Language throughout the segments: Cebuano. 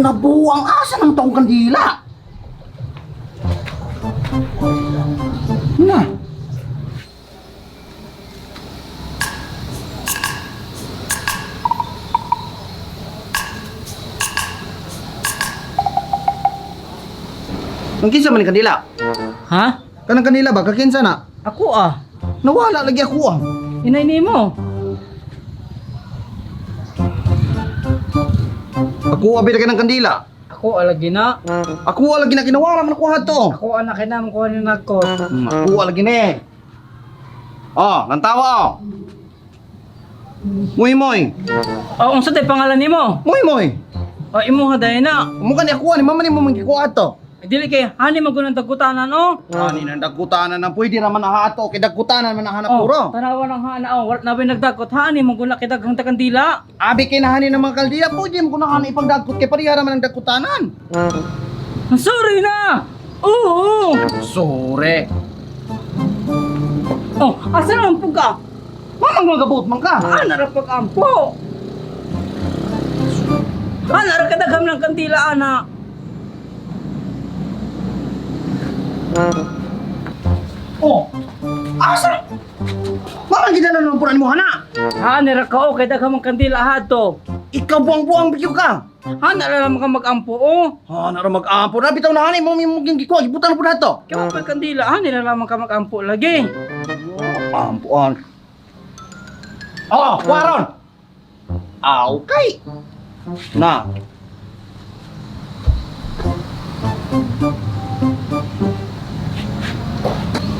Nabuang asa ng taong kandila. Na. Nang kinsa man ni kandila? Ha? Kanang kandila ba? Kakinsa na? Ako ah. Nawala lagi ako ah. Inay nimo. Ako abi na ng kandila. Ako alagi na. Ako lagi na kinawala man ako hadto. Ako anak kay namo kuha ni nagkot. Ako lagi na eh. Oh, lantawa oh. Moy moy. Oh, unsa tay pangalan nimo? Moy moy. Oh, imo ha dai na. Mo kani ako ni mama ni mo mangikuha ato. Eh, dili kay hani magunang dagkutanan oh. Ani nang dagkutanan na pwede ra man ato kay dagkutanan man hanap Oh, puro. tanawa ng hana oh, wala na ba nagdagkot hani maguna kay daghang kandila. Abi kay nahani ng mga kaldila pwede mo kunahan ipagdagkot kay pareha ra man ang dagkutanan. Sorry na. Oo. Sore. Oh, asa na ang puga? Mamang mga gabot man ka. Ana ra pag-ampo. Ana ra kadaghang ng kandila ana. Oh. Asa? Mamang gidala naman puro mo hana. Hani ra ka oh, kay daghang ng kandila hadto. Ikaw buang-buang bigyo ka. Ana ra lang ka mag-ampo oh. Ha, nara mag-ampo na bitaw na hani mo mo gikuha gibutan na po nato. Kaya pa kandila hani ra lamang ka mag-ampo lagi. Ampuan. Oh, waron. Ah, okay. Na.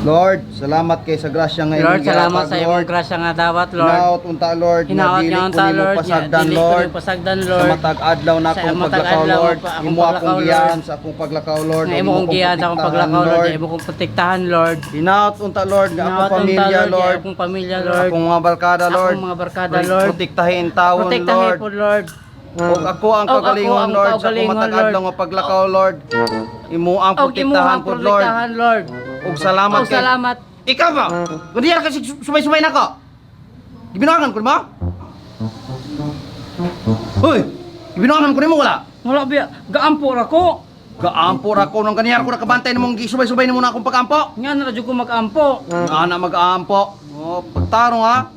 Lord, salamat kay sa grasya nga Lord, imong salamat gihatag, sa imong Lord. grasya nga dawat, Lord. Hinaot unta Lord, nga Hinaot dili nga ko unta, nimo Lord, pasagdan nga dili ko Lord. nimo pasagdan, Sa Lord. matag adlaw na Sa akong matag paglakaw adlaw Lord, pa akong imo akong paglakaw, giyan Lord. sa akong paglakaw Lord, Nga ug imo kong giyan sa akong paglakaw, Lord. Nga imo kong protektahan, Lord. Hinaot unta Lord nga akong Hinaot unta, pamilya Lord, nga Lord, akong pamilya, Lord. akong mga barkada Lord. Akong mga barkada, Lord. Protektahin tawon Protektahin Lord. po, Lord. Ug ako ang Og ako kagalingon ang Lord sa akong kaugalingon, matag Lord. adlaw nga paglakaw Lord. Imo ang Og imo protektahan ang po Lord. protektahan, Lord. Ug salamat Og salamat. Ikaw ba? Kundi ka kasi sumay-sumay nako. Gibinuangan ko nimo? Hoy, gibinuangan ko nimo wala? Wala biya, gaampo ra ko. Gaampo ra ko nang kaniyar ko nakabantay nimong gisubay-subay nimo na akong pagampo. Nga na ra jud ko mag-ampo. Nga na mag-aampo. Oh, pagtarong ha.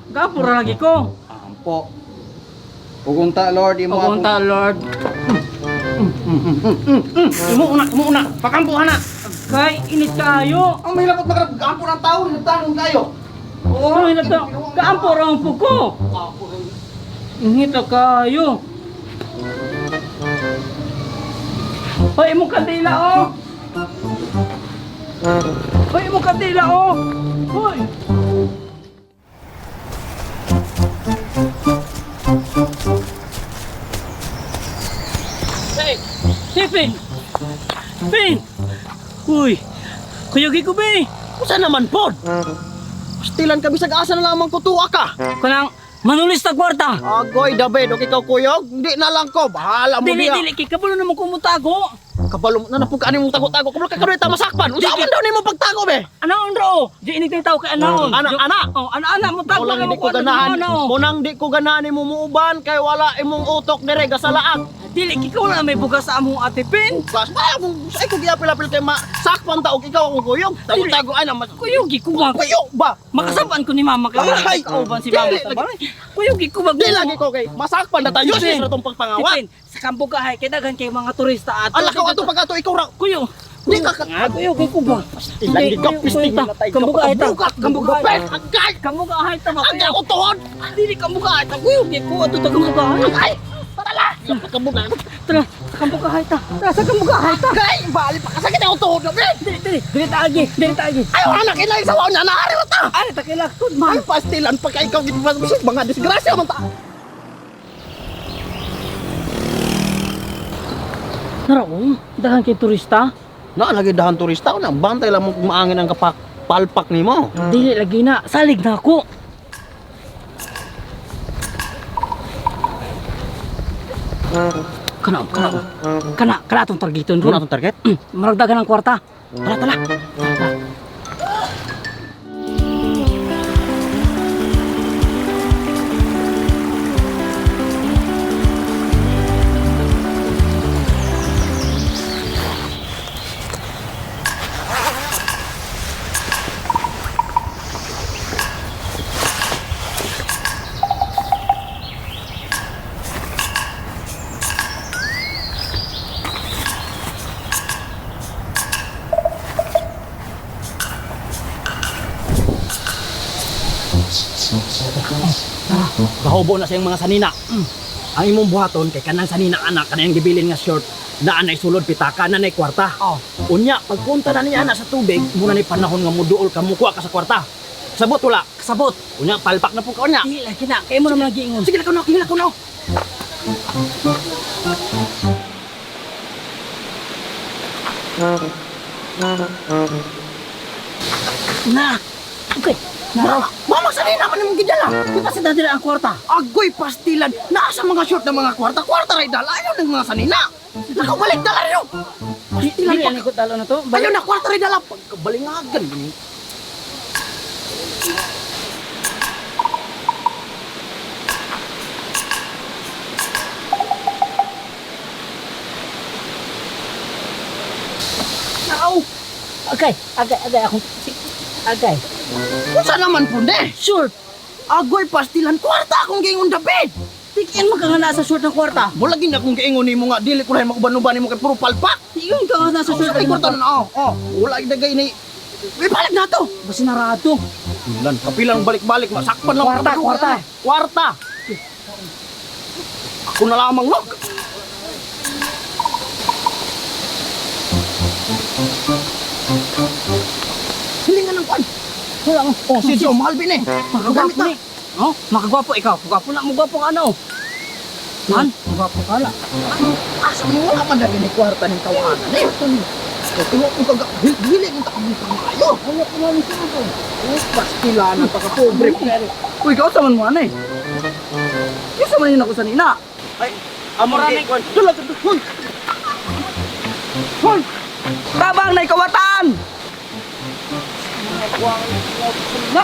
Gaampo ra lagi ko. Ampo. Ug unta Lord imo Og akong unta, Lord. Imo una, imo una. Pakampo ana. Kay init kaayo. Ang mahilapot makarap gampo ng tao, hinagtanong kayo. Oh, hinata. Gaampo ra ang ko. Init ra kaayo. Hoy, imong kandila oh. Hoy, imong kandila oh. Hoy. Hey, Stephen! Pin! Uy! Kuyugi ko be! Usa naman pod? Pastilan kami sa asa na lamang kutuwa ka. Kanang manulis ta kwarta! Agoy, David, okay ikaw kuyog? Hindi na lang ko, bahala mo Dili, niya. dili, kay kabalo naman kumutago! Kabalo mo na napugkaan nimong tago-tago. Kabalo ka karon ta masakpan. Unsa man daw nimo pagtago be? Anaon ro! Di inig tayo kay anaon! Ana, ana. Oh, ana, ana, mo tago Mo lang hindi ko ganahan. Mo nang di ko ganahan nimo muuban kay wala imong utok dire gasalaag. Dili, kay ikaw na may bugas sa among ate Pin! Bugas ba mong ay ko giapil-apil kay masakpan ta og ikaw akong kuyog. Tago-tago ay na mas Kuyugi ko ba? kuyog ba? Makasabaan ko ni mama kay wala Ay! kauban si mama Dili, sa balay. Kuyugi ko ba? Di lagi ko kay masakpan na tayo Tipin. sa tong pagpangawat. Tipin, sa Kambugahay, kay daghan kay mga turista ato. Ala ka ato pag ato ikaw ra. Kuyo. Di ka ka- Nga, kuyugi ko ba? Ilang di ka pisting ta. na tayo. Kambugahay ta. Kambugahay. Agay! Kambugahay ta ba? Agay ako tuhod! Dili kambugahay ta. Kuyugi ko ato ta kambugahay. Agay! Tara! Kambugahay. Tara, sa kambugahay ta. Tara sa kambugahay ta. Agay! Bali pa kasakit ako tuhod na bre! Dili, dili, dili ta agi, dili ta agi. Ayaw anak inay sa niya na ari ta! Ari ta kay laktod man. Ay pastilan pa kay ikaw gid mga disgrasya man ta. Tara, oh, daghan kay turista. Na lagi dahan turista na bantay lang mo kung maangin ang kapak palpak nimo. Dili lagi na, salig na ako. Kana, kana, kana, kana atong targeton ron. Muna atong target. Maragdagan ang kwarta. Tara tara. Gahubo na siyang mga sanina. Ang imong buhaton kay kanang sanina anak kanang gibilin nga short na anay sulod pitaka na nay kwarta. Oh. Unya pagpunta na niya ana sa tubig, muna ni panahon nga muduol ka mukuha ka sa kwarta. Sabot wala. Kasabot. Unya palpak na po ka unya. Di lagi na. Kaya mo naman nagiingon. Sige lakaw na, sige lakaw na. Na. Okay. Na, mama sanina man imong gidala. Di pa sa dati ang kwarta. Agoy pastilan, naa sa mga short ng mga kwarta, kwarta ray dala, ayaw ng mga sanina. Lakaw balik dala rin. Pastilan Dili pa. ani ko talo na to. Ayaw na kwarta ray dala pagkabalingagan. Naaw. Okay, agay, agay akong agay. Unsa naman po de? Short. Agoy pastilan, kwarta akong giingon David. Tikin mo ka nga nasa short ng kwarta. Mula gid akong giingon nimo nga dili ko rin makuban-uban nimo kay puro palpak. Tikin ka nga nasa Sa short may kwarta na oh, oh. Wala dagay ni. Ibalik na to. Basta narado. Ilan kapilang balik-balik masakpan lang Kwarta, ka- kwarta. Kwarta. Ako na lamang no. Hilingan ng kwan. Wala mo. Oh, si Joe, mahal bin eh. Makagwapo na. ni. Oh, makagwapo ikaw. Gwapo na mo gwapo ka ano. Man, gwapo ka na. Asa mo wala man dali ni kwarta ning tawanan eh. Kaya kung kaga dili mo ta kami pamayo. Wala ko man ko. Oh, pastilan pa ka pobre. Uy, ikaw sa man mo ano eh. Kisa man yun ako sa nina. Ay, amo Marami. kwan. Dula ka hoy. Hoy! Tabang na ikawatan! Na!